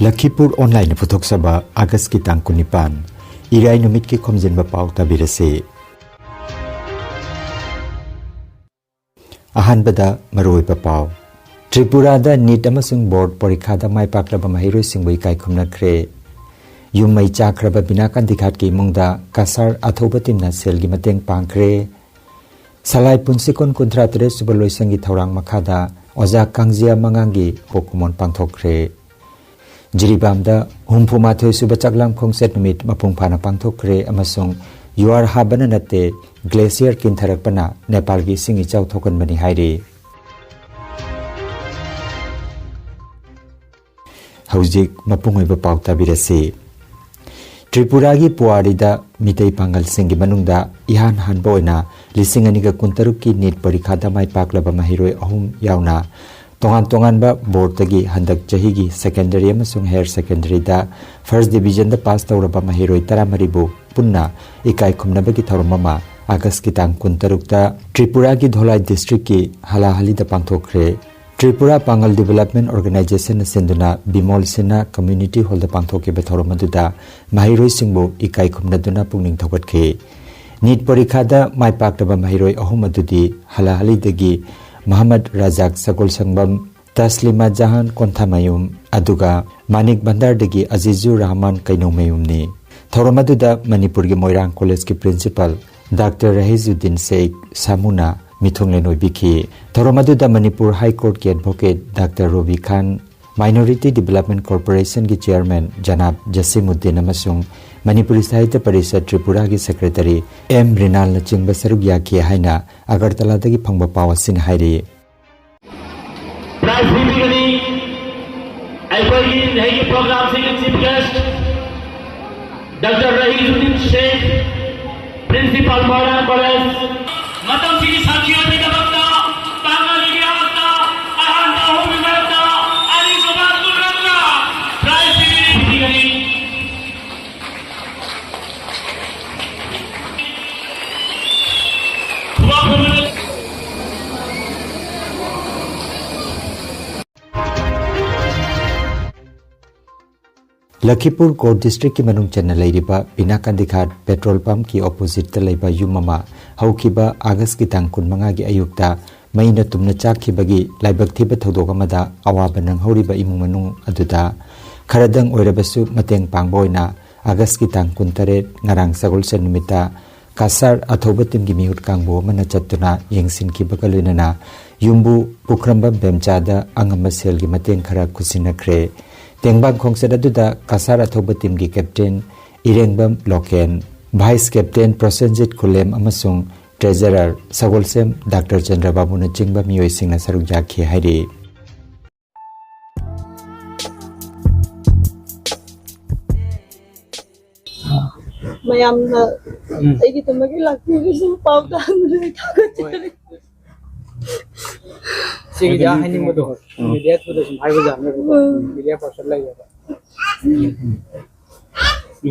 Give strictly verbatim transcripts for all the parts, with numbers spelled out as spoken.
ꯂꯈꯤꯄꯨꯔ ꯑꯣꯟꯂꯥꯏꯟꯅ ꯄꯨꯊꯣꯛꯆꯕ ꯑꯥꯒꯁꯀꯤ ꯇꯥꯡ ꯀꯨꯟꯅꯤꯄꯥꯟ, ꯏꯔꯥꯏ ꯅꯨꯃꯤꯠꯀꯤ ꯈꯣꯝꯖꯤꯟꯕ ꯄꯥꯎ ꯇꯥꯕꯤꯔꯁꯤ꯫ ꯑꯍꯥꯟꯕꯗ ꯃꯔꯨꯑꯣꯏꯕ ꯄꯥꯎ꯫ ꯇ꯭ꯔꯤꯄꯨꯔꯥꯗ ꯅꯤꯠ ꯑꯃꯁꯨꯡ ꯕꯣꯔꯗ ꯄꯔꯤꯈꯥꯗ ꯃꯥꯏ ꯄꯥꯛꯂꯕ ꯃꯍꯩꯔꯣꯏꯁꯤꯡꯕꯨ ꯏꯀꯥꯏ ꯈꯨꯝꯅꯈ꯭ꯔꯦ꯫ ꯌꯨꯝ ꯃꯩ ꯆꯥꯛꯈ꯭ꯔꯕ ꯕꯤꯅꯥ ꯀꯥꯟꯗꯤꯈꯥꯠꯀꯤ ꯏꯃꯨꯡꯗ ꯀꯁꯥꯔ ꯑꯊꯧꯕ ꯇꯤꯝꯅ ꯁꯦꯜꯒꯤ ꯃꯇꯦꯡ ꯄꯥꯡꯈ꯭ꯔꯦ꯫ ꯁꯂꯥꯏ ꯄꯨꯟꯁꯤꯀꯣꯟ ꯀꯨꯟꯊ꯭ꯔꯥ ꯇꯔꯦꯠ ꯁꯨꯕ ꯂꯣꯏꯁꯪꯒꯤ ꯊꯧꯔꯥꯡ ꯃꯈꯥꯗ ꯑꯣꯖꯥ ꯀꯥꯡꯖꯤꯌꯥ ꯃꯉꯥꯡꯒꯤ ꯍꯣꯛ ꯀꯨꯃꯣꯟ ꯄꯥꯡꯊꯣꯛꯈ꯭ꯔꯦ꯫ ꯖꯤꯔꯤꯕꯥꯝꯗ ꯍꯨꯝꯐꯨ ꯃꯥꯊꯣꯏ ꯁꯨꯕ ꯆꯥꯛꯂꯥꯝ ꯈꯣꯡꯆꯠ ꯅꯨꯃꯤꯠ ꯃꯄꯨꯡ ꯐꯥꯅ ꯄꯥꯡꯊꯣꯛꯈ꯭ꯔꯦ ꯑꯃꯁꯨꯡ ꯌꯨꯍꯥꯔ ꯍꯥꯕꯅ ꯅꯠꯇꯦ, ꯒ꯭ꯂꯦꯁꯤꯌꯔ ꯀꯤꯟꯊꯔꯛꯄꯅ ꯅꯦꯄꯥꯜꯒꯤ ꯏꯁꯤꯡ ꯏꯆꯥꯎ ꯊꯣꯛꯍꯟꯕꯅꯤ ꯍꯥꯏꯔꯤ꯫ ꯍꯧꯖꯤꯛ ꯃꯄꯨꯡ ꯑꯣꯏꯕ ꯄꯥꯎ ꯇꯥꯕꯤꯔꯁꯤ꯫ ꯇ꯭ꯔꯤꯄꯨꯔꯥꯒꯤ ꯄꯨꯋꯥꯔꯤꯗ ꯃꯤꯇꯩ ꯄꯥꯡꯒꯜꯁꯤꯡꯒꯤ ꯃꯅꯨꯡꯗ ꯏꯍꯥꯟ ꯍꯥꯟꯕ ꯑꯣꯏꯅ ꯂꯤꯁꯤꯡ ꯑꯅꯤꯒ ꯀꯨꯟꯇꯔꯨꯛꯀꯤ ꯅꯤꯠ ꯄꯔꯤꯈꯥꯗ ꯃꯥꯏ ꯄꯥꯛꯂꯕ ꯃꯍꯩꯔꯣꯏ ꯑꯍꯨꯝ ꯌꯥꯎꯅ ꯇꯣꯉꯥꯟ ꯇꯣꯉꯥꯟꯕ ꯕꯣꯔꯗꯇꯒꯤ ꯍꯟꯗꯛ ꯆꯍꯤꯒꯤ ꯁꯦꯀꯦꯟꯗꯔꯤ ꯑꯃꯁꯨꯡ ꯍꯥꯌꯔ ꯁꯦꯀꯦꯟꯗꯔꯤꯗ ꯐꯥꯔꯁ ꯗꯤꯕꯤꯖꯟꯗ ꯄꯥꯁ ꯇꯧꯔꯕ ꯃꯍꯩꯔꯣꯏ ꯇꯔꯥꯃꯔꯤꯕꯨ ꯄꯨꯟꯅ ꯏꯀꯥꯏ ꯈꯨꯝꯅꯕꯒꯤ ꯊꯧꯔꯝ ꯑꯃ ꯑꯥꯒꯁꯀꯤ ꯇꯥꯡ ꯀꯨꯟꯇꯔꯨꯛꯇ ꯇ꯭ꯔꯤꯄꯨꯔꯥꯒꯤ ꯙꯣꯂꯥꯏ ꯗꯤꯁꯇ꯭ꯔꯤꯛꯀꯤ ꯍꯂꯥꯍꯂꯤꯗ ꯄꯥꯡꯊꯣꯛꯈ꯭ꯔꯦ꯫ ꯇ꯭ꯔꯤꯄꯨꯔꯥ ꯄꯥꯡꯒꯜ ꯗꯤꯚꯦꯂꯞꯃꯦꯟ ꯑꯣꯔꯒꯅꯥꯏꯖꯦꯁꯟꯅ ꯁꯤꯟꯗꯨꯅ ꯕꯤꯃꯣꯜ ꯁꯤꯟꯍꯥ ꯀꯝꯃ꯭ꯌꯨꯅꯤꯇꯤ ꯍꯣꯜꯗ ꯄꯥꯡꯊꯣꯛꯈꯤꯕ ꯊꯧꯔꯝ ꯑꯗꯨꯗ ꯃꯍꯩꯔꯣꯏꯁꯤꯡꯕꯨ ꯏꯀꯥꯏ ꯈꯨꯝꯅꯗꯨꯅ ꯄꯨꯛꯅꯤꯡ ꯊꯧꯒꯠꯈꯤ꯫ ꯅꯤꯠ ꯄꯔꯤꯈꯥꯗ ꯃꯥꯏ ꯄꯥꯛꯂꯕ ꯃꯍꯩꯔꯣꯏ ꯑꯍꯨꯝ ꯑꯗꯨꯗꯤ ꯍꯂꯥꯍꯂꯤꯗꯒꯤ ꯃꯍꯃꯗ ꯔꯥꯖꯥꯛ ꯁꯒꯣꯜꯁꯪꯕꯝ, ꯇꯁꯂꯤꯃꯥ ꯖꯍꯥꯟ ꯀꯣꯟꯊꯥꯃꯌꯨꯝ, ꯑꯗꯨꯒ ꯃꯥꯅꯤꯛ ꯚꯟꯗꯥꯔꯗꯒꯤ ꯑꯖꯤꯖꯨꯔ ꯔꯍꯃꯥꯟ ꯀꯩꯅꯧꯃꯌꯨꯝꯅꯤ꯫ ꯊꯧꯔꯝ ꯑꯗꯨꯗ ꯃꯅꯤꯄꯨꯔꯒꯤ ꯃꯣꯏꯔꯥꯡ ꯀꯣꯂꯦꯖꯀꯤ ꯄ꯭ꯔꯤꯟꯁꯤꯄꯥꯜ ꯗꯥꯛꯇꯔ ꯔꯍꯤꯖꯨꯗꯤꯟ ꯁꯦꯈ ꯁꯥꯃꯨꯅ ꯃꯤꯊꯨꯡꯂꯦꯟ ꯑꯣꯏꯕꯤꯈꯤ꯫ ꯊꯧꯔꯝ ꯑꯗꯨꯗ ꯃꯅꯤꯄꯨꯔ ꯍꯥꯏ ꯀꯣꯔꯠꯀꯤ ꯑꯦꯗꯚꯣꯀꯦꯠ ꯗꯥꯛꯇꯔ ꯔꯣꯕꯤ ꯈꯥꯟ, ꯃꯥꯏꯅꯣꯔꯤꯇꯤ ꯗꯤꯚꯦꯂꯞꯃꯦꯟ ꯀꯣꯔꯄꯣꯔꯦꯁꯟꯒꯤ ꯆꯦꯌꯔꯃꯦꯟ ꯖꯅꯥꯕ ꯖꯁꯤꯃꯨꯗꯤꯟ ꯑꯃꯁꯨꯡ ꯃꯅꯤꯄꯨꯔꯤ ꯁꯥꯍꯤꯇ꯭ꯌ ꯄꯔꯤꯁꯠ ꯇ꯭ꯔꯤꯄꯨꯔꯥꯒꯤ ꯁꯦꯀ꯭ꯔꯦꯇꯔꯤ ꯑꯦꯝ ꯔꯤꯅꯥꯜꯅꯆꯤꯡꯕ ꯁꯔꯨꯛ ꯌꯥꯈꯤ ꯍꯥꯏꯅ ꯑꯒꯔꯇꯂꯥꯗꯒꯤ ꯐꯪꯕ ꯄꯥꯎ ꯑꯁꯤꯅ ꯍꯥꯏꯔꯤ꯫ ꯄ꯭ꯔꯥꯏꯖ ꯄꯤꯕꯤꯒꯅꯤ ꯑꯩꯈꯣꯏꯒꯤ ꯉꯁꯤꯒꯤ ꯄ꯭ꯔꯣꯒ꯭ꯔꯥꯝꯁꯤꯒꯤ ꯆꯤꯐ ꯒꯦꯁ꯭ꯠ ꯗꯥꯛꯇꯔ ꯔꯍꯤꯖꯨꯗꯤꯟ ꯁꯦꯈ, ꯄ꯭ꯔꯤꯟꯁꯤꯄꯥꯜ ꯃꯣꯏꯔꯥꯡ ꯀꯣꯂꯦꯖ꯫ ꯃꯇꯝꯁꯤꯒꯤ ꯁꯥꯈꯤ ꯑꯣꯏꯕꯒꯤꯗꯃꯛꯇ ꯄꯥꯡꯒꯜꯒꯤ ꯃꯍꯥꯛꯇ ꯑꯍꯥꯟꯕ ꯑꯍꯨꯝꯒꯤ ꯃꯔꯛꯇ ꯑꯅꯤꯁꯨꯕ ꯀꯨꯟꯃꯉꯥ ꯄ꯭ꯔꯥꯏꯖ ꯄꯤꯕꯤꯒꯅꯤ꯫ ꯂꯈꯤꯄꯨꯔ ꯀꯣꯔꯠ ꯗꯤꯁꯇ꯭ꯔꯤꯛꯀꯤ ꯃꯅꯨꯡ ꯆꯟꯅ ꯂꯩꯔꯤꯕ ꯕꯤꯅꯥꯀꯥꯟꯗꯤ ꯘꯥꯠ ꯄꯦꯇ꯭ꯔꯣꯜ ꯄꯝꯞꯀꯤ ꯑꯣꯄꯣꯖꯤꯠꯇ ꯂꯩꯕ ꯌꯨꯝ ꯑꯃ ꯍꯧꯈꯤꯕ ꯑꯥꯒꯁꯀꯤ ꯇꯥꯡ ꯀꯨꯟꯃꯉꯥꯒꯤ ꯑꯌꯨꯛꯇ ꯃꯩꯅ ꯇꯨꯝꯅ ꯆꯥꯛꯈꯤꯕꯒꯤ ꯂꯥꯏꯕꯛ ꯊꯤꯕ ꯊꯧꯗꯣꯛ ꯑꯃꯗ ꯑꯋꯥꯕ ꯅꯪꯍꯧꯔꯤꯕ ꯏꯃꯨꯡ ꯃꯅꯨꯡ ꯑꯗꯨꯗ ꯈꯔꯗꯪ ꯑꯣꯏꯔꯕꯁꯨ ꯃꯇꯦꯡ ꯄꯥꯡꯕ ꯑꯣꯏꯅ ꯑꯥꯒꯁꯀꯤ ꯇꯥꯡ ꯀꯨꯟꯇꯔꯦꯠ, ꯉꯔꯥꯡ ꯁꯒꯣꯜꯁꯦꯟ ꯅꯨꯃꯤꯠꯇ ꯀꯁꯥꯔ ꯑꯊꯧꯕ ꯇꯤꯝꯒꯤ ꯃꯤꯍꯨꯠ ꯀꯥꯡꯕꯨ ꯑꯃꯅ ꯆꯠꯇꯨꯅ ꯌꯦꯡꯁꯤꯟꯈꯤꯕꯒ ꯂꯣꯏꯅꯅ ꯌꯨꯝꯕꯨ ꯄꯨꯈ꯭ꯔꯝꯕꯝ ꯕꯦꯝꯆꯥꯗ ꯑꯉꯝꯕ ꯁꯦꯜꯒꯤ ꯃꯇꯦꯡ ꯈꯔ ꯈꯨꯠꯁꯤꯟꯅꯈ꯭ꯔꯦ꯫ ꯇꯦꯡꯕꯥꯡ ꯈꯣꯡꯆꯠ ꯑꯗꯨꯗ ꯀꯁꯥꯔ ꯑꯊꯧꯕ ꯇꯤꯝꯒꯤ ꯀꯦꯞꯇꯦꯟ ꯏꯔꯦꯡꯕꯝ ꯂꯣꯀꯦꯟ, ꯚꯥꯏꯁ ꯀꯦꯞꯇꯦꯟ ꯄ꯭ꯔꯣꯁꯦꯟꯖꯤꯠ ꯈꯨꯂꯦꯝ ꯑꯃꯁꯨꯡ ꯇ꯭ꯔꯦꯖꯔꯔ ꯁꯒꯣꯜꯁꯦꯝ ꯗꯥꯛꯇꯔ ꯆꯟꯗ꯭ꯔꯕꯥꯕꯨꯅꯆꯤꯡꯕ ꯃꯤꯑꯣꯏꯁꯤꯡꯅ ꯁꯔꯨꯛ ꯌꯥꯈꯤ ꯍꯥꯏꯔꯤ꯫ ꯃꯌꯥꯝꯅ ꯑꯩꯒꯤꯗꯃꯛ ꯂꯥꯛꯄꯤꯕꯁꯨ ꯄꯥꯎ ꯇꯥꯍꯟꯕꯗ ꯑꯩ ꯊꯥꯒꯠꯆꯔꯤ꯫ ꯁꯤꯒꯤꯗꯤ ꯍꯥꯏꯅꯤꯡꯕꯗꯣ ꯃꯦꯗꯤꯌꯥ ꯊ꯭ꯔꯨꯗ ꯁꯨꯝ ꯍꯥꯏꯕꯖꯥꯠꯅꯦꯕꯀꯣ꯫ ꯃꯦꯗꯤꯌꯥ ꯄꯥꯔꯁꯟ ꯂꯩꯌꯦꯕ꯫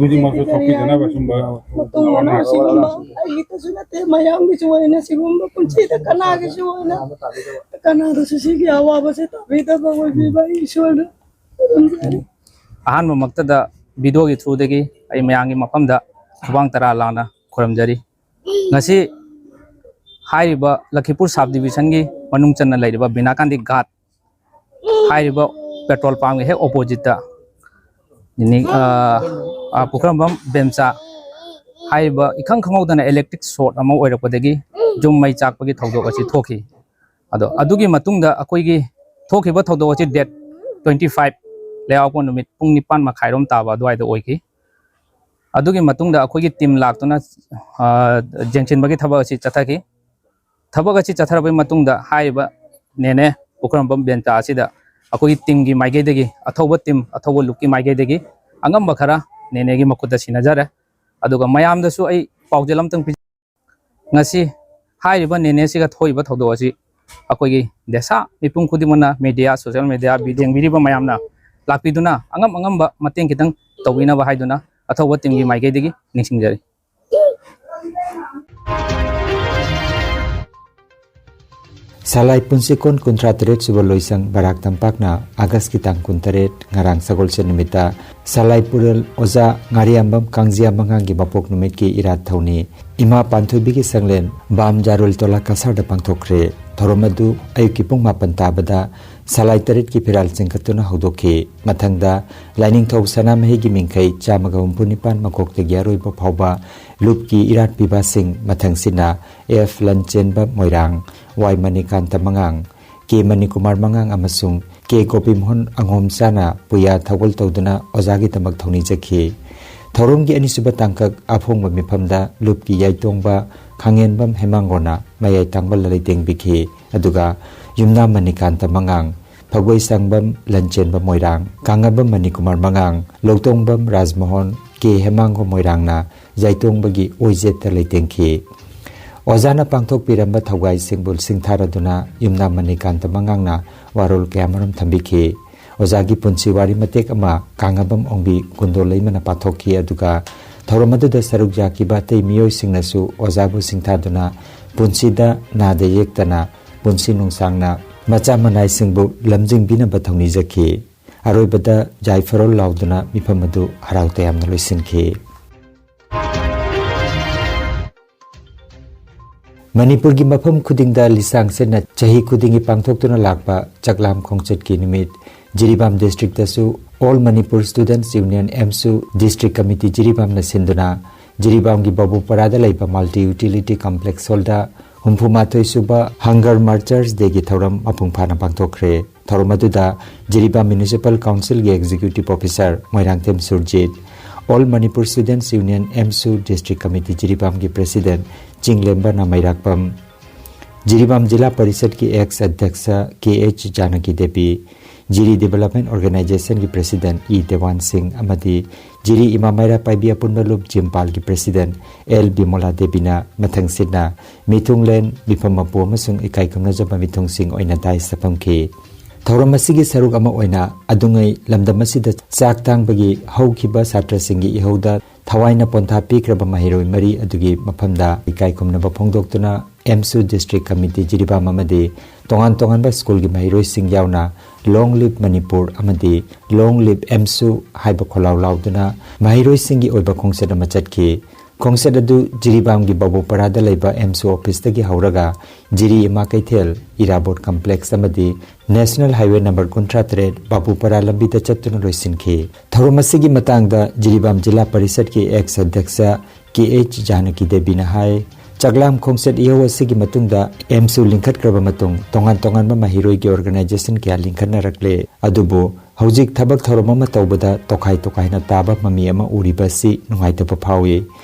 ꯈꯨꯗꯤꯡꯃꯛꯁꯨ ꯊꯣꯛꯄꯤꯗꯅꯕ ꯁꯨꯝꯕ ꯃꯇꯨꯡ ꯃꯅꯥꯎ ꯁꯤꯒꯨꯝꯕ ꯑꯩꯒꯤꯇꯁꯨ ꯅꯠꯇꯦ, ꯃꯌꯥꯝꯒꯤꯁꯨ ꯑꯣꯏꯅ ꯁꯤꯒꯨꯝꯕ ꯄꯨꯟꯁꯤꯗ ꯀꯅꯥꯒꯤꯁꯨ ꯑꯣꯏꯅ ꯀꯅꯥꯗꯁꯨ ꯁꯤꯒꯤ ꯑꯋꯥꯕꯁꯦ ꯇꯥꯕꯤꯗꯕ ꯑꯣꯏꯕꯤꯕ ꯑꯩ ꯏꯁꯣꯔꯗ ꯈꯨꯔꯨꯝꯖꯔꯤ꯫ ꯑꯍꯥꯟꯕꯃꯛꯇꯗ ꯚꯤꯗꯤꯑꯣꯒꯤ ꯊ꯭ꯔꯨꯗꯒꯤ ꯑꯩ ꯃꯌꯥꯝꯒꯤ ꯃꯐꯝꯗ ꯈꯨꯕꯥꯡ ꯇꯔꯥ ꯂꯥꯡꯅ ꯈꯨꯔꯨꯝꯖꯔꯤ꯫ ꯉꯁꯤ ꯍꯥꯏꯔꯤꯕ ꯂꯈꯤꯄꯨꯔ ꯁꯕ ꯗꯤꯕꯤꯖꯟꯒꯤ ꯃꯅꯨꯡ ꯆꯟꯅ ꯂꯩꯔꯤꯕ ꯕꯤꯅꯥꯀꯥꯟꯗꯤ ꯘꯥꯠ ꯍꯥꯏꯔꯤꯕ ꯄꯦꯇ꯭ꯔꯣꯜ ꯄꯝꯒꯤ ꯍꯦꯛ ꯑꯣꯄꯣꯖꯤꯠꯇ ꯅꯤꯅꯤ-, ꯑ, ꯑ, ꯄꯨꯈ꯭ꯔꯝꯕꯝ ꯕꯦꯝꯆꯥ ꯍꯥꯏꯔꯤꯕ ꯏꯈꯪ ꯈꯪꯍꯧꯗꯅ ꯏꯂꯦꯛꯇ꯭ꯔꯤꯛ ꯁꯣꯔꯠ ꯑꯃ ꯑꯣꯏꯔꯛꯄꯗꯒꯤ ꯌꯨꯝ ꯃꯩ ꯆꯥꯛꯄꯒꯤ ꯊꯧꯗꯣꯛ ꯑꯁꯤ ꯊꯣꯛꯈꯤ꯫ ꯑꯗꯣ ꯑꯗꯨꯒꯤ ꯃꯇꯨꯡꯗ ꯑꯩꯈꯣꯏꯒꯤ ꯊꯣꯛꯈꯤꯕ ꯊꯧꯗꯣꯛ ꯑꯁꯤ ꯗꯦꯠ ꯇ꯭ꯋꯦꯟꯇꯤ ꯐꯥꯏꯚ ꯂꯩꯕꯥꯛꯄꯣꯛꯄ ꯅꯨꯃꯤꯠ ꯄꯨꯡ ꯅꯤꯄꯥꯟ ꯃꯈꯥꯏꯔꯣꯝ ꯇꯥꯕ ꯑꯗꯨꯋꯥꯏꯗ ꯑꯣꯏꯈꯤ꯫ ꯑꯗꯨꯒꯤ ꯃꯇꯨꯡꯗ ꯑꯩꯈꯣꯏꯒꯤ ꯇꯤꯝ ꯂꯥꯛꯇꯨꯅ, ꯑ, ꯌꯦꯡꯁꯤꯟꯕꯒꯤ ꯊꯕꯛ ꯑꯁꯤ ꯆꯠꯊꯈꯤ꯫ ꯊꯕꯛ ꯑꯁꯤ ꯆꯠꯊꯔꯕꯒꯤ ꯃꯇꯨꯡꯗ ꯍꯥꯏꯔꯤꯕ ꯅꯦꯅꯦ ꯄꯨꯈ꯭ꯔꯝꯕꯝ ꯕꯦꯟꯇꯥ ꯑꯁꯤꯗ ꯑꯩꯈꯣꯏꯒꯤ ꯇꯤꯝꯒꯤ ꯃꯥꯏꯀꯩꯗꯒꯤ, ꯑꯊꯧꯕ ꯇꯤꯝ, ꯑꯊꯧꯕ ꯂꯨꯞꯀꯤ ꯃꯥꯏꯀꯩꯗꯒꯤ ꯑꯉꯝꯕ ꯈꯔ ꯅꯦꯅꯦꯒꯤ ꯃꯈꯨꯠꯇ ꯁꯤꯟꯅꯖꯔꯦ꯫ ꯑꯗꯨꯒ ꯃꯌꯥꯝꯗꯁꯨ ꯑꯩ ꯄꯥꯎꯖꯦꯜ ꯑꯃꯇꯪ ꯄꯤ-, ꯉꯁꯤ ꯍꯥꯏꯔꯤꯕ ꯅꯦꯅꯦꯁꯤꯒ ꯊꯣꯛꯏꯕ ꯊꯧꯗꯣꯛ ꯑꯁꯤ ꯑꯩꯈꯣꯏꯒꯤ ꯗꯦꯁꯥ ꯃꯤꯄꯨꯝ ꯈꯨꯗꯤꯡꯃꯛꯅ ꯃꯦꯗꯤꯌꯥ, ꯁꯣꯁꯤꯌꯦꯜ ꯃꯦꯗꯤꯌꯥ, ꯚꯤꯗꯤꯑꯣ ꯌꯦꯡꯕꯤꯔꯤꯕ ꯃꯌꯥꯝꯅ ꯂꯥꯛꯄꯤꯗꯨꯅ ꯑꯉꯝ ꯑꯉꯝꯕ ꯃꯇꯦꯡ ꯈꯤꯇꯪ ꯇꯧꯕꯤꯅꯕ ꯍꯥꯏꯗꯨꯅ ꯑꯊꯧꯕ ꯇꯤꯝꯒꯤ ꯃꯥꯏꯀꯩꯗꯒꯤ ꯅꯤꯡꯁꯤꯡꯖꯔꯤ꯫ ꯁꯂꯥꯏ ꯄꯨꯟꯁꯤꯀꯣꯟ ꯀꯨꯟꯊ꯭ꯔꯥ ꯇꯔꯦꯠ ꯁꯨꯕ ꯂꯣꯏꯁꯪ ꯕꯔꯥꯛ ꯇꯝꯄꯥꯛꯅ ꯑꯥꯒꯁꯀꯤ ꯇꯥꯡ ꯀꯨꯟꯇꯔꯦꯠ, ꯉꯔꯥꯡ ꯁꯒꯣꯜꯁꯦꯟ ꯅꯨꯃꯤꯠꯇ ꯁꯂꯥꯏ ꯄꯨꯔꯦꯜ ꯑꯣꯖꯥ ꯉꯥꯔꯤꯌꯥꯝꯕꯝ ꯀꯥꯡꯖꯤꯌꯥ ꯃꯉꯥꯡꯒꯤ ꯃꯄꯣꯛ ꯅꯨꯃꯤꯠꯀꯤ ꯏꯔꯥꯠ ꯊꯧꯅꯤ ꯏꯃꯥ ꯄꯥꯟꯊꯣꯏꯕꯤꯒꯤ ꯁꯪꯂꯦꯟ ꯕꯥꯝ ꯖꯥꯔꯨꯜ ꯇꯣꯂꯥ ꯀꯁꯥꯔꯗ ꯄꯥꯡꯊꯣꯛꯈ꯭ꯔꯦ꯫ ꯊꯧꯔꯝ ꯑꯗꯨ ꯑꯌꯨꯛꯀꯤ ꯄꯨꯡ ꯃꯥꯄꯟ ꯇꯥꯕꯗ ꯁꯂꯥꯏ ꯇꯔꯦꯠꯀꯤ ꯐꯤꯔꯥꯜ ꯆꯤꯡꯈꯠꯇꯨꯅ ꯍꯧꯗꯣꯛꯈꯤ꯫ ꯃꯊꯪꯗ ꯂꯥꯏꯅꯤꯡꯊꯧ ꯁꯅꯥꯃꯍꯤꯒꯤ ꯃꯤꯡꯈꯩ ꯆꯥꯝꯃꯒ ꯍꯨꯝꯐꯨ ꯅꯤꯄꯥꯟ ꯃꯀꯣꯛꯇꯒꯤ ꯑꯔꯣꯏꯕ ꯐꯥꯎꯕ ꯂꯨꯞꯀꯤ ꯏꯔꯥꯠ ꯄꯤꯕꯁꯤꯡ, ꯃꯊꯪꯁꯤꯠꯅ ꯑꯦꯐ ꯂꯟꯆꯦꯟꯕ ꯃꯣꯏꯔꯥꯡ, ꯋꯥꯏ ꯃꯅꯤꯀꯥꯟꯇ ꯃꯉꯥꯡ, ꯀꯦ ꯃꯅꯤꯀꯨꯃꯥꯔ ꯃꯉꯥꯡ ꯑꯃꯁꯨꯡ ꯀꯦ ꯒꯣꯄꯤꯃꯣꯍꯟ ꯑꯉꯣꯝꯆꯥꯅ ꯄꯨꯌꯥ ꯊꯧꯒꯜ ꯇꯧꯗꯨꯅ ꯑꯣꯖꯥꯒꯤꯗꯃꯛ ꯊꯧꯅꯤꯖꯈꯤ꯫ ꯊꯧꯔꯝꯒꯤ ꯑꯅꯤꯁꯨꯕ ꯇꯥꯡꯀꯛ ꯑꯐꯣꯡꯕ ꯃꯤꯐꯝꯗ ꯂꯨꯞꯀꯤ ꯌꯥꯏꯇꯣꯡꯕ ꯈꯥꯉꯦꯟꯕꯝ ꯍꯦꯃꯥꯡꯒꯣꯅ ꯃꯌꯥꯏ ꯇꯥꯡꯕ ꯂꯂꯩ ꯇꯦꯡꯕꯤꯈꯤ꯫ ꯑꯗꯨꯒ ꯌꯨꯝꯅꯥꯝ ꯃꯅꯤꯀꯥꯟꯇ ꯃꯉꯥꯡ, ꯐꯒꯣꯏ ꯁꯪꯕꯝ ꯂꯟꯆꯦꯟꯕ ꯃꯣꯏꯔꯥꯡ, ꯀꯥꯡꯉꯕꯝ ꯃꯅꯤꯀꯨꯃꯥꯔ ꯃꯉꯥꯡ, ꯂꯧꯇꯣꯡꯕꯝ ꯔꯥꯖꯃꯣꯍꯟ, ꯀꯦ ꯍꯦꯃꯥꯡꯒꯣ ꯃꯣꯏꯔꯥꯡꯅ ꯌꯥꯏꯇꯣꯡꯕꯒꯤ ꯑꯣꯏꯖꯦꯠꯇ ꯂꯩꯇꯦꯡꯈꯤ꯫ ꯑꯣꯖꯥꯅ ꯄꯥꯡꯊꯣꯛꯄꯤꯔꯝꯕ ꯊꯧꯒꯥꯏꯁꯤꯡꯕꯨ ꯁꯤꯡꯊꯥꯔꯗꯨꯅ ꯌꯨꯝꯅꯥꯝ ꯃꯅꯤꯀꯥꯟꯇ ꯃꯉꯥꯡꯅ ꯋꯥꯔꯣꯜ ꯀꯌꯥꯃꯔꯨꯝ ꯊꯝꯕꯤꯈꯤ꯫ ꯑꯣꯖꯥꯒꯤ ꯄꯨꯟꯁꯤ ꯋꯥꯔꯤ ꯃꯇꯦꯛ ꯑꯃ ꯀꯥꯡꯉꯕꯝ ꯑꯣꯡꯕꯤ ꯀꯨꯟꯗꯣ ꯂꯩꯃꯅ ꯄꯥꯊꯣꯛꯈꯤ꯫ ꯑꯗꯨꯒ ꯊꯧꯔꯝ ꯑꯗꯨꯗ ꯁꯔꯨꯛ ꯌꯥꯈꯤꯕ ꯑꯇꯩ ꯃꯤꯑꯣꯏꯁꯤꯡꯅꯁꯨ ꯑꯣꯖꯥꯕꯨ ꯁꯤꯡꯊꯥꯗꯨꯅ ꯄꯨꯟꯁꯤꯗ ꯅꯥꯗ ꯌꯦꯛꯇꯅ ꯄꯨꯟꯁꯤ ꯅꯨꯡꯁꯥꯡꯅ ꯃꯆꯥ ꯃꯅꯥꯏꯁꯤꯡꯕꯨ ꯂꯝꯖꯤꯡꯕꯤꯅꯕ ꯊꯧꯅꯤꯖꯈꯤ꯫ ꯑꯔꯣꯏꯕꯗ ꯌꯥꯏꯐꯔꯣꯜ ꯂꯥꯎꯗꯨꯅ ꯃꯤꯐꯝ ꯑꯗꯨ ꯍꯔꯥꯎ ꯇꯌꯥꯝꯅ ꯂꯣꯏꯁꯤꯟꯈꯤ꯫ ꯃꯅꯤꯄꯨꯔꯒꯤ ꯃꯐꯝ ꯈꯨꯗꯤꯡꯗ ꯂꯤꯁꯥꯡ ꯁꯤꯠꯅ ꯆꯍꯤ ꯈꯨꯗꯤꯡꯒꯤ ꯄꯥꯡꯊꯣꯛꯇꯨꯅ ꯂꯥꯛꯄ ꯆꯥꯛꯂꯥꯝ ꯈꯣꯡꯆꯠꯀꯤ ꯅꯨꯃꯤꯠ ꯖꯤꯔꯤꯕꯥꯝ ꯗꯤꯁꯇ꯭ꯔꯤꯛꯇꯁꯨ All Manipur Students Union, AMSU, district committee ꯖꯤꯔꯤꯕꯥꯝꯅ ꯁꯤꯟꯗꯨꯅ ꯖꯤꯔꯤꯕꯥꯝꯒꯤ ꯕꯥꯕꯨꯄꯔꯥꯗ ꯂꯩꯕ Multi Utility Complex Hallꯗ ꯍꯨꯝꯐꯨ ꯃꯥꯊꯣꯏ ꯁꯨꯕ Hunger Martyrs Dayꯒꯤ ꯊꯧꯔꯝ ꯃꯄꯨꯡ ꯐꯥꯅ ꯄꯥꯡꯊꯣꯛꯈ꯭ꯔꯦ꯫ ꯊꯧꯔꯝ ꯑꯗꯨꯗ ꯖꯤꯔꯤꯕꯥꯝ Municipal Councilꯒꯤ Executive Officer Moirangthem Surjit, All Manipur Students Union, AMSU, District Committee ꯖꯤꯔꯤꯕꯥꯝꯒꯤ President ꯆꯤꯡꯂꯦꯝꯕ ꯅꯥꯃꯩꯔꯥꯛꯄꯝ, ꯖꯤꯔꯤꯕꯥꯝ ꯖꯤꯂꯥ ꯄꯔꯤꯁꯠꯀꯤ ex ꯑꯗ꯭ꯌꯛꯁ K H Janaki Devi, Jiri Development Organizationꯒꯤ President ꯏ ꯗꯦꯋꯥꯟ ꯁꯤꯡ ꯑꯃꯗꯤ ꯖꯤꯔꯤ ꯏꯃꯥ ꯃꯩꯔꯥ ꯄꯥꯏꯕꯤ ꯑꯄꯨꯟꯕ ꯂꯨꯞ ꯖꯤꯝꯄꯥꯜꯒꯤ President ꯑꯦꯜ ꯕꯤꯃꯣꯂꯥ ꯗꯦꯕꯤꯅ ꯃꯊꯪꯁꯤꯠꯅ ꯃꯤꯊꯨꯡꯂꯦꯟ, ꯃꯤꯐꯝ ꯃꯄꯨ ꯑꯃꯁꯨꯡ ꯏꯀꯥꯏ ꯈꯨꯝꯅꯖꯕ ꯃꯤꯊꯨꯡꯁꯤꯡ ꯑꯣꯏꯅ dais ꯐꯝꯈꯤ꯫ ꯊꯧꯔꯝ ꯑꯁꯤꯒꯤ ꯁꯔꯨꯛ ꯑꯃ ꯑꯣꯏꯅ ꯑꯗꯨꯉꯩ ꯂꯝꯗꯝ ꯑꯁꯤꯗ ꯆꯥꯛ ꯇꯥꯡꯕꯒꯤ ꯍꯧꯈꯤꯕ ꯁꯥꯇ꯭ꯔꯁꯤꯡꯒꯤ ꯏꯍꯧꯗ ꯊꯋꯥꯏꯅ ꯄꯣꯟꯊꯥ ꯄꯤꯈ꯭ꯔꯕ ꯃꯍꯩꯔꯣꯏ ꯃꯔꯤ ꯑꯗꯨꯒꯤ ꯃꯐꯝꯗ ꯏꯀꯥꯏ ꯈꯨꯝꯅꯕ ꯐꯣꯡꯗꯣꯛꯇꯨꯅ ꯑꯦꯝꯁꯨ ꯗꯤꯁꯇ꯭ꯔꯤꯛ ꯀꯃꯤꯇꯤ ꯖꯤꯔꯤꯕꯥꯝ ꯑꯃꯗꯤ ꯇꯣꯉꯥꯟ ꯇꯣꯉꯥꯟꯕ ꯁ꯭ꯀꯨꯜꯒꯤ ꯃꯍꯩꯔꯣꯏꯁꯤꯡ ꯌꯥꯎꯅ "Long live Manipur" ꯑꯃꯗꯤ "Long live AMSU" ꯍꯥꯏꯕ ꯈꯣꯜꯂꯥꯎ ꯂꯥꯎꯗꯨꯅ ꯃꯍꯩꯔꯣꯏꯁꯤꯡꯒꯤ ꯑꯣꯏꯕ ꯈꯣꯡꯆꯠ ꯑꯃ ꯆꯠꯈꯤ꯫ ꯈꯣꯡꯆꯠ ꯑꯗꯨ ꯖꯤꯔꯤꯕꯥꯝꯒꯤ ꯕꯥꯕꯨꯄꯔꯥꯗ ꯂꯩꯕ ꯑꯦꯝꯁꯨ ꯑꯣꯐꯤꯁꯇꯒꯤ ꯍꯧꯔꯒ ꯖꯤꯔꯤ ꯏꯃꯥ ꯀꯩꯊꯦꯜ, ꯏꯔꯥꯕꯣꯠ ꯀꯝꯄ꯭ꯂꯦꯛꯁ ꯑꯃꯗꯤ ꯅꯦꯁꯅꯦꯜ ꯍꯥꯏꯋꯦ ꯅꯝꯕꯔ ꯀꯨꯟꯊ꯭ꯔꯥ ꯇꯔꯦꯠ ꯕꯥꯕꯨꯄꯔꯥ ꯂꯝꯕꯤꯗ ꯆꯠꯇꯨꯅ ꯂꯣꯏꯁꯤꯟꯈꯤ꯫ ꯊꯧꯔꯝ ꯑꯁꯤꯒꯤ ꯃꯇꯥꯡꯗ ꯖꯤꯔꯤꯕꯥꯝ ꯖꯤꯂꯥ ꯄꯔꯤꯁꯠꯀꯤ ꯑꯦꯛꯁ ꯑꯗ꯭ꯌꯛꯁ ꯀꯦ ꯑꯩꯆ ꯖꯥꯅꯀꯤ ꯗꯦꯕꯤꯅ ꯍꯥꯏ, ꯆꯥꯛꯂꯥꯝ ꯈꯣꯡꯆꯠ ꯏꯍꯧ ꯑꯁꯤꯒꯤ ꯃꯇꯨꯡꯗ ꯑꯦꯝꯁꯨ ꯂꯤꯡꯈꯠꯈ꯭ꯔꯕ ꯃꯇꯨꯡ ꯇꯣꯉꯥꯟ ꯇꯣꯉꯥꯟꯕ ꯃꯍꯩꯔꯣꯏꯒꯤ ꯑꯣꯔꯒꯅꯥꯏꯖꯦꯁꯟ ꯀꯌꯥ ꯂꯤꯡꯈꯠꯅꯔꯛꯂꯦ꯫ ꯑꯗꯨꯕꯨ ꯍꯧꯖꯤꯛ ꯊꯕꯛ ꯊꯧꯔꯝ ꯑꯃ ꯇꯧꯕꯗ ꯇꯣꯈꯥꯏ ꯇꯣꯈꯥꯏꯅ ꯇꯥꯕ ꯃꯃꯤ ꯑꯃ ꯎꯔꯤꯕ ꯑꯁꯤ ꯅꯨꯡꯉꯥꯏꯇꯕ ꯐꯥꯎꯏ꯫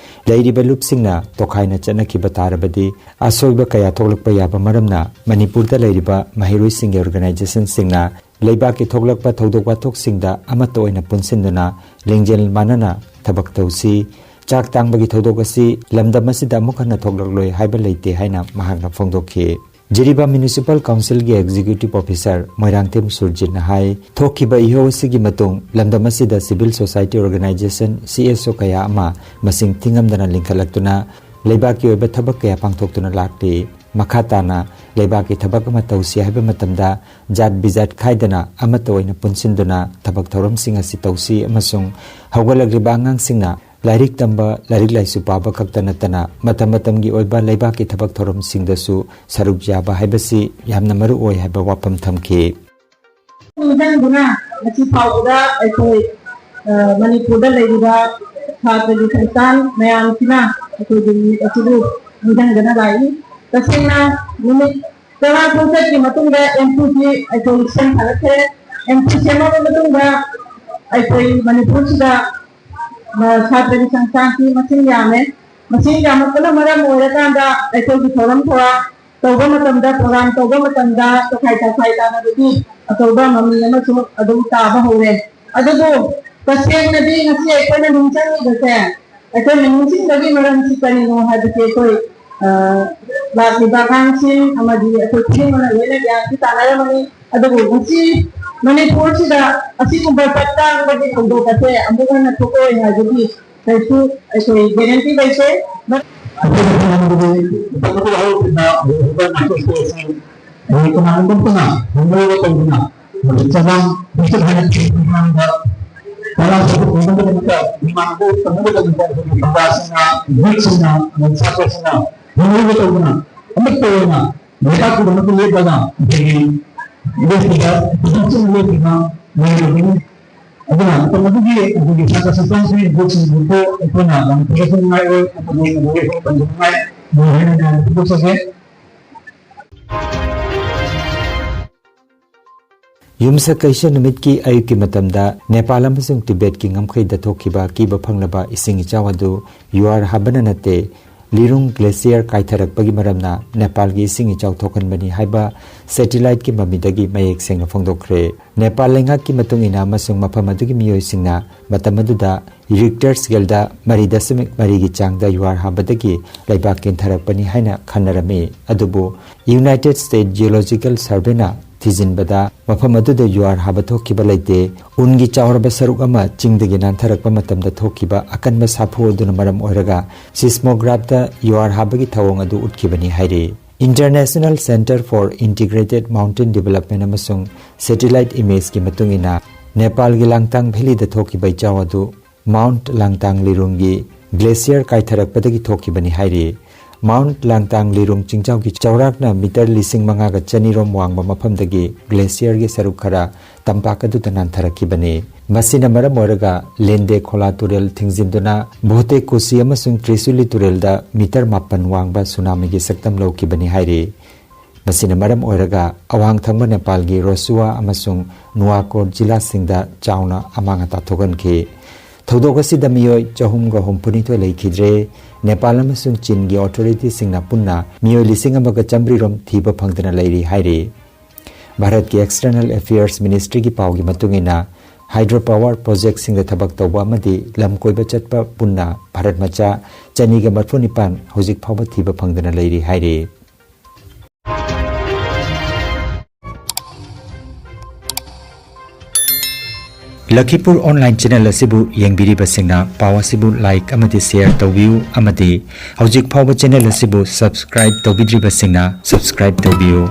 ꯂꯩꯔꯤꯕ ꯂꯨꯞꯁꯤꯡꯅ ꯇꯣꯈꯥꯏꯅ ꯆꯠꯅꯈꯤꯕ ꯇꯥꯔꯕꯗꯤ ꯑꯁꯣꯏꯕ ꯀꯌꯥ ꯊꯣꯛꯂꯛꯄ ꯌꯥꯕ ꯃꯔꯝꯅ ꯃꯅꯤꯄꯨꯔꯗ ꯂꯩꯔꯤꯕ ꯃꯍꯩꯔꯣꯏꯁꯤꯡꯒꯤ ꯑꯣꯔꯒꯅꯥꯏꯖꯦꯁꯟꯁꯤꯡꯅ ꯂꯩꯕꯥꯛꯀꯤ ꯊꯣꯛꯂꯛꯄ ꯊꯧꯗꯣꯛ ꯋꯥꯊꯣꯛꯁꯤꯡꯗ ꯑꯃꯠꯇ ꯑꯣꯏꯅ ꯄꯨꯟꯁꯤꯟꯗꯨꯅ ꯂꯤꯡꯖꯦꯜ ꯃꯥꯟꯅꯅ ꯊꯕꯛ ꯇꯧꯁꯤ꯫ ꯆꯥꯛ ꯇꯥꯡꯕꯒꯤ ꯊꯧꯗꯣꯛ ꯑꯁꯤ ꯂꯝꯗꯝ ꯑꯁꯤꯗ ꯑꯃꯨꯛ ꯍꯟꯅ ꯊꯣꯛꯂꯛꯂꯣꯏ ꯍꯥꯏꯕ ꯂꯩꯇꯦ ꯍꯥꯏꯅ ꯃꯍꯥꯛꯅ ꯐꯣꯡꯗꯣꯛꯈꯤ꯫ ꯖꯤꯔꯤꯕꯥꯝ ꯃ꯭ꯌꯨꯅꯤꯁꯤꯄꯥꯜ ꯀꯥꯎꯟꯁꯤꯜꯒꯤ ꯑꯦꯛꯖꯤꯀ꯭ꯌꯨꯇꯤꯚ ꯑꯣꯐꯤꯁꯥꯔ ꯃꯣꯏꯔꯥꯡꯊꯦꯝ ꯁꯨꯔꯖꯤꯠꯅ ꯍꯥꯏ, ꯊꯣꯛꯈꯤꯕ ꯏꯍꯧ ꯑꯁꯤꯒꯤ ꯃꯇꯨꯡ ꯂꯝꯗꯝ ꯑꯁꯤꯗ civil society organisation, C S ꯑꯣ, ꯀꯌꯥ ꯑꯃ ꯃꯁꯤꯡ ꯊꯤꯉꯝꯗꯅ ꯂꯤꯡꯈꯠꯂꯛꯇꯨꯅ ꯂꯩꯕꯥꯛꯀꯤ ꯑꯣꯏꯕ ꯊꯕꯛ ꯀꯌꯥ ꯄꯥꯡꯊꯣꯛꯇꯨꯅ ꯂꯥꯛꯂꯤ꯫ ꯃꯈꯥ ꯇꯥꯅ ꯂꯩꯕꯥꯛꯀꯤ ꯊꯕꯛ ꯑꯃ ꯇꯧꯁꯤ ꯍꯥꯏꯕ ꯃꯇꯝꯗ ꯖꯥꯠ ꯕꯤꯖꯥꯠ ꯈꯥꯏꯗꯅ ꯑꯃꯠꯇ ꯑꯣꯏꯅ ꯄꯨꯟꯁꯤꯟꯗꯨꯅ ꯊꯕꯛ ꯊꯧꯔꯝꯁꯤꯡ ꯑꯁꯤ ꯇꯧꯁꯤ ꯑꯃꯁꯨꯡ ꯍꯧꯒꯠꯂꯛꯂꯤꯕ ꯑꯉꯥꯡꯁꯤꯡꯅ ꯂꯥꯏꯔꯤꯛ ꯇꯝꯕ, ꯂꯥꯏꯔꯤꯛ ꯂꯥꯏꯁꯨ ꯄꯥꯕ ꯈꯛꯇ ꯅꯠꯇꯅ ꯃꯇꯝ ꯃꯇꯝꯒꯤ ꯑꯣꯏꯕ ꯂꯩꯕꯥꯛꯀꯤ ꯊꯕꯛ ꯊꯧꯔꯝꯁꯤꯡꯗꯁꯨ ꯁꯔꯨꯛ ꯌꯥꯕ ꯍꯥꯏꯕꯁꯤ ꯌꯥꯝꯅ ꯃꯔꯨ ꯑꯣꯏ ꯍꯥꯏꯕ ꯋꯥꯐꯝ ꯊꯝꯈꯤ꯫ ꯅꯤꯡꯁꯤꯡꯗꯨꯅ ꯉꯁꯤ ꯐꯥꯎꯕꯗ ꯑꯩꯈꯣꯏ, ꯑ, ꯃꯅꯤꯄꯨꯔꯗ ꯂꯩꯔꯤꯕ ꯁꯥꯇ꯭ꯔꯒꯤ ꯈꯣꯡꯆꯥꯡ ꯃꯌꯥꯝꯁꯤꯅ ꯑꯩꯈꯣꯏꯒꯤ ꯅꯨꯃꯤꯠ ꯑꯁꯤꯕꯨ ꯅꯤꯡꯁꯤꯡꯗꯨꯅ ꯂꯥꯛꯏ꯫ ꯇꯁꯦꯡꯅ ꯅꯨꯃꯤꯠ ꯇꯔꯥ ꯈꯣꯡꯆꯠꯀꯤ ꯃꯇꯨꯡꯗ ꯑꯦꯝꯁꯨꯁꯤ ꯑꯩꯈꯣꯏ ꯁꯦꯝ ꯁꯥꯒꯠꯈ꯭ꯔꯦ꯫ ꯑꯦꯝꯁꯨ ꯁꯦꯝꯃꯕ ꯃꯇꯨꯡꯗ ꯑꯩꯈꯣꯏ ꯃꯅꯤꯄꯨꯔꯁꯤꯗ, ꯑ, ꯁꯥꯇ꯭ꯔꯒꯤ ꯈꯣꯡꯆꯥꯡꯁꯤ ꯃꯁꯤꯡ ꯌꯥꯝꯃꯦ꯫ ꯃꯁꯤꯡ ꯌꯥꯝꯃꯛꯄꯅ ꯃꯔꯝ ꯑꯣꯏꯔꯀꯥꯟꯗ ꯑꯩꯈꯣꯏꯒꯤ ꯊꯧꯔꯝ ꯊꯧꯔꯥꯡ ꯇꯧꯕ ꯃꯇꯝꯗ, ꯄ꯭ꯔꯣꯒ꯭ꯔꯥꯝ ꯇꯧꯕ ꯃꯇꯝꯗ ꯇꯣꯈꯥꯏ ꯇꯣꯈꯥꯏ ꯇꯥꯅꯕꯒꯤ ꯑꯆꯧꯕ ꯃꯃꯤ ꯑꯃꯁꯨ ꯑꯗꯨꯝ ꯇꯥꯕ ꯍꯧꯔꯦ꯫ ꯑꯗꯨꯕꯨ ꯇꯁꯦꯡꯅꯗꯤ ꯉꯁꯤ ꯑꯩꯈꯣꯏꯅ ꯅꯤꯡꯁꯤꯡꯂꯤꯕꯁꯦ, ꯑꯩꯈꯣꯏꯅ ꯅꯤꯡꯁꯤꯡꯕꯒꯤ ꯃꯔꯝꯁꯤ ꯀꯔꯤꯅꯣ ꯍꯥꯏꯕꯁꯤ ꯑꯩꯈꯣꯏ, ꯑ, ꯂꯥꯛꯂꯤꯕ ꯑꯉꯥꯡꯁꯤꯡ ꯑꯃꯗꯤ ꯑꯩꯈꯣꯏ ꯈꯨꯗꯤꯡꯃꯛꯅ ꯂꯣꯏꯅ ꯒ꯭ꯌꯥꯟꯁꯨ ꯇꯥꯟꯅꯔꯝꯃꯅꯤ꯫ ꯑꯗꯨꯕꯨ ꯉꯁꯤ ꯃꯅꯤꯄꯨꯔꯁꯤꯗ ꯑꯁꯤꯒꯨꯝꯕ ꯆꯥꯛ ꯇꯥꯡꯕꯒꯤ ꯊꯧꯗꯣꯛ ꯑꯁꯦ ꯑꯃꯨꯛ ꯍꯟꯅ ꯊꯣꯛꯂꯣꯏ ꯍꯥꯏꯕꯒꯤ ꯀꯩꯁꯨ ꯑꯩꯈꯣꯏ ꯒꯦꯔꯦꯟꯇꯤ ꯂꯩꯇꯦ꯫ ꯑꯩꯈꯣꯏꯅ ꯈꯪꯍꯟꯕꯗꯤ ꯃꯇꯝ ꯑꯗꯨꯗ ꯍꯧꯔꯛꯈꯤꯕ ꯍꯧꯔꯛꯈꯤꯕ ꯅꯥꯇꯣꯟ ꯁ꯭ꯇꯦꯠꯁꯤꯡ ꯑꯩꯈꯣꯏ ꯀꯅꯥꯒꯨꯝꯕ ꯑꯃꯠꯇꯅ ꯍꯣꯡꯗꯣꯛꯑꯒ ꯇꯧꯗꯨꯅ ꯃꯗꯨ ꯆꯃꯥꯡ ꯍꯧꯖꯤꯛ ꯍꯥꯏꯅ ꯃꯃꯥꯡꯗ ꯀꯂꯥ ꯁꯥꯕ ꯐꯪꯅꯕꯒꯤꯗꯃꯛꯇ ꯏꯃꯥꯟꯅꯕ ꯐꯪꯅꯕꯒꯤꯗꯃꯛꯇ ꯑꯩꯈꯣꯏꯒꯤ ꯄ꯭ꯔꯖꯥꯁꯤꯡꯅ ꯌꯨꯠꯁꯤꯡꯅ ꯑꯃꯗꯤ ꯁꯥꯇ꯭ꯔꯁꯤꯡꯅ ꯍꯣꯡꯗꯣꯛꯑꯒ ꯇꯧꯗꯨꯅ ꯑꯃꯠꯇ ꯑꯣꯏꯅ ꯂꯩꯕꯥꯛꯀꯤꯗꯃꯛꯇ ꯂꯦꯞꯂꯒ ꯑꯩꯈꯣꯏꯒꯤ ꯂꯦꯞꯄꯤꯕ ꯊꯕꯛꯁꯤꯡ ꯂꯦꯞꯄꯤꯕ ꯃꯤꯑꯣꯏꯕꯅꯤ꯫ ꯑꯗꯨꯅ ꯃꯇꯝ ꯑꯗꯨꯒꯤ ꯑꯩꯈꯣꯏꯒꯤ ꯁꯥꯇ꯭ꯔ ꯁꯪꯁꯊꯥꯟꯁꯤꯡ ꯒ꯭ꯔꯨꯞꯁꯤꯡꯕꯨꯁꯨ ꯑꯩꯈꯣꯏꯅ ꯌꯥꯝꯅ ꯊꯥꯒꯠꯄ ꯅꯨꯡꯉꯥꯏ ꯑꯣꯏ꯫ ꯑꯗꯨꯕꯨ ꯃꯗꯨꯒꯤ ꯃꯇꯝꯗ ꯅꯨꯡꯉꯥꯏ ꯅꯨꯡꯉꯥꯏ ꯍꯥꯏꯅ ꯐꯣꯡꯗꯣꯛꯆꯒꯦ꯫ ꯌꯨꯝꯁꯀꯩꯁ ꯅꯨꯃꯤꯠꯀꯤ ꯑꯌꯨꯛꯀꯤ ꯃꯇꯝꯗ ꯅꯦꯄꯥꯜ ꯑꯃꯁꯨꯡ ꯇꯤꯕꯦꯠꯀꯤ ꯉꯝꯈꯩꯗ ꯊꯣꯛꯈꯤꯕ ꯑꯀꯤꯕ ꯐꯪꯂꯕ ꯏꯁꯤꯡ ꯏꯆꯥꯎ ꯑꯗꯨ ꯌꯨꯍꯥꯔ ꯍꯥꯕꯅ ꯅꯠꯇꯦ, ꯂꯤꯔꯨꯡ ꯒ꯭ꯂꯦꯁꯤꯌꯔ ꯀꯥꯏꯊꯔꯛꯄꯒꯤ ꯃꯔꯝꯅ ꯅꯦꯄꯥꯜꯒꯤ ꯏꯁꯤꯡ ꯏꯆꯥꯎ ꯊꯣꯛꯍꯟꯕꯅꯤ ꯍꯥꯏꯕ ꯁꯦꯇꯤꯂꯥꯏꯠꯀꯤ ꯃꯃꯤꯗꯒꯤ ꯃꯌꯦꯛ ꯁꯦꯡꯅ ꯐꯣꯡꯗꯣꯛꯈ꯭ꯔꯦ꯫ ꯅꯦꯄꯥꯜ ꯂꯩꯉꯥꯛꯀꯤ ꯃꯇꯨꯡ ꯏꯟꯅ ꯑꯃꯁꯨꯡ ꯃꯐꯝ ꯑꯗꯨꯒꯤ ꯃꯤꯑꯣꯏꯁꯤꯡꯅ ꯃꯇꯝ ꯑꯗꯨꯗ ꯔꯤꯛꯇꯔ ꯁ꯭ꯀꯦꯜꯗ ꯃꯔꯤ ꯗꯁꯃꯤꯛ ꯃꯔꯤꯒꯤ ꯆꯥꯡꯗ ꯌꯨꯍꯥꯔ ꯍꯥꯕꯗꯒꯤ ꯂꯩꯕꯥꯛ ꯀꯦꯟꯊꯔꯛꯄꯅꯤ ꯍꯥꯏꯅ ꯈꯟꯅꯔꯝꯃꯤ꯫ ꯑꯗꯨꯕꯨ ꯌꯨꯅꯥꯏꯇꯦꯗ ꯁ꯭ꯇꯦꯠ ꯖꯤꯑꯣꯂꯣꯖꯤꯀꯦꯜ ꯁꯔꯚꯦꯅ ꯊꯤꯖꯤꯟꯕꯗ ꯃꯐꯝ ꯑꯗꯨꯗ ꯌꯨꯍꯥꯔ ꯍꯥꯕ ꯊꯣꯛꯈꯤꯕ ꯂꯩꯇꯦ꯫ ꯎꯟꯒꯤ ꯆꯥꯎꯔꯕ ꯁꯔꯨꯛ ꯑꯃ ꯆꯤꯡꯗꯒꯤ ꯅꯥꯟꯊꯔꯛꯄ ꯃꯇꯝꯗ ꯊꯣꯛꯈꯤꯕ ꯑꯀꯟꯕ ꯁꯥꯐꯨ ꯑꯗꯨꯅ ꯃꯔꯝ ꯑꯣꯏꯔꯒ ꯁꯤꯁꯃꯣꯒ꯭ꯔꯥꯐꯇ ꯌꯨꯍꯥꯔ ꯍꯥꯕꯒꯤ ꯊꯧꯑꯣꯡ ꯑꯗꯨ ꯎꯠꯈꯤꯕꯅꯤ ꯍꯥꯏꯔꯤ꯫ International Centre for Integrated Mountain Development ꯑꯃꯁꯨꯡ ꯁꯦꯇꯤꯂꯥꯏꯠ ꯏꯃꯦꯖꯀꯤ ꯃꯇꯨꯡ ꯏꯟꯅ, ꯅꯦꯄꯥꯜꯒꯤ ꯂꯥꯡꯇꯥꯡ ꯚꯦꯂꯤꯗ ꯊꯣꯛꯈꯤꯕ ꯏꯆꯥꯎ ꯑꯗꯨ ꯃꯥꯎꯟꯠ ꯂꯥꯡꯇꯥꯡ ꯂꯤꯔꯨꯡꯒꯤ ꯒ꯭ꯂꯦꯁꯤꯌꯔ ꯀꯥꯏꯊꯔꯛꯄꯗꯒꯤ ꯊꯣꯛꯈꯤꯕꯅꯤ ꯍꯥꯏꯔꯤ꯫ ꯃꯥꯎꯟꯠ ꯂꯥꯡꯇꯥꯡ ꯂꯤꯔꯨꯡ ꯆꯤꯡꯖꯥꯎꯒꯤ ꯆꯥꯎꯔꯥꯛꯅ ꯃꯤꯇꯔ ꯂꯤꯁꯤꯡ ꯃꯉꯥꯒ ꯆꯅꯤꯔꯣꯝ ꯋꯥꯡꯕ ꯃꯐꯝꯗꯒꯤ ꯒ꯭ꯂꯦꯁꯤꯌꯔꯒꯤ ꯁꯔꯨꯛ ꯈꯔ ꯇꯝꯄꯥꯛ ꯑꯗꯨꯗ ꯅꯥꯟꯊꯔꯛꯈꯤꯕꯅꯤ꯫ ꯃꯁꯤꯅ ꯃꯔꯝ ꯑꯣꯏꯔꯒ ꯂꯦꯟꯗꯦ ꯈꯣꯂꯥ ꯇꯨꯔꯦꯜ ꯊꯤꯡꯖꯤꯟꯗꯨꯅ ꯚꯣꯇꯦ ꯀꯨꯁꯤ ꯑꯃꯁꯨꯡ ꯇ꯭ꯔꯤꯁꯨꯂꯤ ꯇꯨꯔꯦꯜꯗ ꯃꯤꯇꯔ ꯃꯥꯄꯟ ꯋꯥꯡꯕ ꯁꯨꯅꯥꯃꯤꯒꯤ ꯁꯛꯇꯝ ꯂꯧꯈꯤꯕꯅꯤ ꯍꯥꯏꯔꯤ꯫ ꯃꯁꯤꯅ ꯃꯔꯝ ꯑꯣꯏꯔꯒ ꯑꯋꯥꯡ ꯊꯪꯕ ꯅꯦꯄꯥꯜꯒꯤ ꯔꯣꯁꯨꯋꯥ ꯑꯃꯁꯨꯡ ꯅꯨꯋꯥꯀꯣꯠ ꯖꯤꯂꯥꯁꯤꯡꯗ ꯆꯥꯎꯅ ꯑꯃꯥꯡ ꯑꯇꯥ ꯊꯣꯛꯍꯟꯈꯤ꯫ ꯊꯧꯗꯣꯛ ꯑꯁꯤꯗ ꯃꯤꯑꯣꯏ ꯆꯍꯨꯝꯒ ꯍꯨꯝꯐꯨꯅꯤꯊꯣꯏ ꯂꯩꯈꯤꯗ꯭ꯔꯦ꯫ ꯅꯦꯄꯥꯜ ꯑꯃꯁꯨꯡ ꯆꯤꯟꯒꯤ ꯑꯣꯊꯣꯔꯤꯇꯤꯁꯤꯡꯅ ꯄꯨꯟꯅ ꯃꯤꯑꯣꯏ ꯂꯤꯁꯤꯡ ꯑꯃꯒ ꯆꯥꯃꯔꯤꯔꯣꯝ ꯊꯤꯕ ꯐꯪꯗꯅ ꯂꯩꯔꯤ ꯍꯥꯏꯔꯤ꯫ ꯚꯥꯔꯠꯀꯤ ꯑꯦꯛꯁꯇꯔꯅꯦꯜ ꯑꯦꯐꯤꯌꯔꯁ ꯃꯤꯅꯤꯁꯇ꯭ꯔꯤꯒꯤ ꯄꯥꯎꯒꯤ ꯃꯇꯨꯡ ꯏꯟꯅ, ꯍꯥꯏꯗ꯭ꯔꯣ ꯄꯥꯋꯔ ꯄ꯭ꯔꯣꯖꯦꯛꯁꯤꯡꯗ ꯊꯕꯛ ꯇꯧꯕ ꯑꯃꯗꯤ ꯂꯝ ꯀꯣꯏꯕ ꯆꯠꯄ ꯄꯨꯟꯅ ꯚꯥꯔꯠ ꯃꯆꯥ ꯆꯅꯤꯒ ꯃꯔꯐꯨ ꯅꯤꯄꯥꯟ ꯍꯧꯖꯤꯛ ꯐꯥꯎꯕ ꯊꯤꯕ ꯐꯪꯗꯅ ꯂꯩꯔꯤ ꯍꯥꯏꯔꯤ꯫ ꯂꯈꯤꯄꯨꯔ ꯑꯣꯟꯂꯥꯏꯟ ꯆꯦꯅꯦꯜ ꯑꯁꯤꯕꯨ ꯌꯦꯡꯕꯤꯔꯤꯕꯁꯤꯡꯅ ꯄꯥꯎ ꯑꯁꯤꯕꯨ ꯂꯥꯏꯛ ꯑꯃꯗꯤ ꯁꯦꯌꯔ ꯇꯧꯕꯤꯌꯨ ꯑꯃꯗꯤ ꯍꯧꯖꯤꯛ ꯐꯥꯎꯕ ꯆꯦꯅꯦꯜ ꯑꯁꯤꯕꯨ ꯁꯕꯁꯀ꯭ꯔꯥꯏꯕ ꯇꯧꯕꯤꯗ꯭ꯔꯤꯕꯁꯤꯡꯅ ꯁꯕꯁꯀ꯭ꯔꯥꯏꯕ ꯇꯧꯕꯤꯌꯨ꯫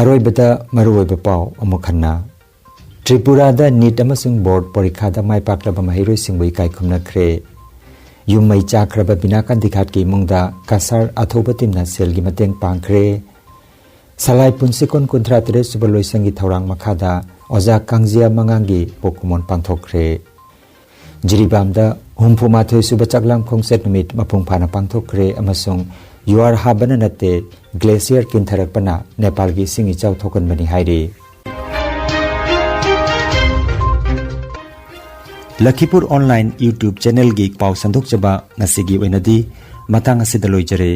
ꯑꯔꯣꯏꯕꯗ ꯃꯔꯨꯑꯣꯏꯕ ꯄꯥꯎ ꯑꯃꯨꯛ ꯍꯟꯅ꯫ ꯇ꯭ꯔꯤꯄꯨꯔꯥꯗ ꯅꯤꯠ ꯑꯃꯁꯨꯡ ꯕꯣꯔꯗ ꯄꯔꯤꯈꯥꯗ ꯃꯥꯏ ꯄꯥꯛꯂꯕ ꯃꯍꯩꯔꯣꯏꯁꯤꯡꯕꯨ ꯏꯀꯥꯏ ꯈꯨꯝꯅꯈ꯭ꯔꯦ꯫ ꯌꯨꯝ ꯃꯩ ꯆꯥꯛꯈ꯭ꯔꯕ ꯕꯤꯅꯥ ꯀꯥꯟꯗꯤꯈꯥꯠꯀꯤ ꯏꯃꯨꯡꯗ ꯀꯁꯥꯔ ꯑꯊꯧꯕ ꯇꯤꯝꯅ ꯁꯦꯜꯒꯤ ꯃꯇꯦꯡ ꯄꯥꯡꯈ꯭ꯔꯦ꯫ ꯁꯂꯥꯏ ꯄꯨꯟꯁꯤꯀꯣꯟ ꯀꯨꯟꯊ꯭ꯔꯥ ꯇꯔꯦꯠ ꯁꯨꯕ ꯂꯣꯏꯁꯪꯒꯤ ꯊꯧꯔꯥꯡ ꯃꯈꯥꯗ ꯑꯣꯖꯥ ꯀꯥꯡꯖꯤꯌꯥ ꯃꯉꯥꯡꯒꯤ ꯄꯣꯛꯀꯨꯝꯑꯣꯟ ꯄꯥꯡꯊꯣꯛꯈ꯭ꯔꯦ꯫ ꯖꯤꯔꯤꯕꯥꯝꯗ ꯍꯨꯝꯐꯨ ꯃꯥꯊꯣꯏ ꯁꯨꯕ ꯆꯥꯛꯂꯥꯝ ꯈꯣꯡꯆꯠ ꯅꯨꯃꯤꯠ ꯃꯄꯨꯡ ꯐꯥꯅ ꯄꯥꯡꯊꯣꯛꯈ꯭ꯔꯦ ꯑꯃꯁꯨꯡ ꯌꯨꯍꯥꯔ ꯍꯥꯕꯅ ꯅꯠꯇꯦ, ꯒ꯭ꯂꯦꯁꯤꯌꯔ ꯀꯤꯟꯊꯔꯛꯄꯅ ꯅꯦꯄꯥꯜꯒꯤ ꯏꯁꯤꯡ ꯏꯆꯥꯎ ꯊꯣꯛꯍꯟꯕꯅꯤ ꯍꯥꯏꯔꯤ꯫ ꯂꯈꯤꯄꯨꯔ ꯑꯣꯟꯂꯥꯏꯟ YouTube ꯆꯦꯅꯦꯜꯒꯤ ꯄꯥꯎ ꯁꯟꯗꯣꯛꯆꯕ ꯉꯁꯤꯒꯤ ꯑꯣꯏꯅꯗꯤ ꯃꯇꯥꯡ ꯑꯁꯤꯗ ꯂꯣꯏꯖꯔꯦ꯫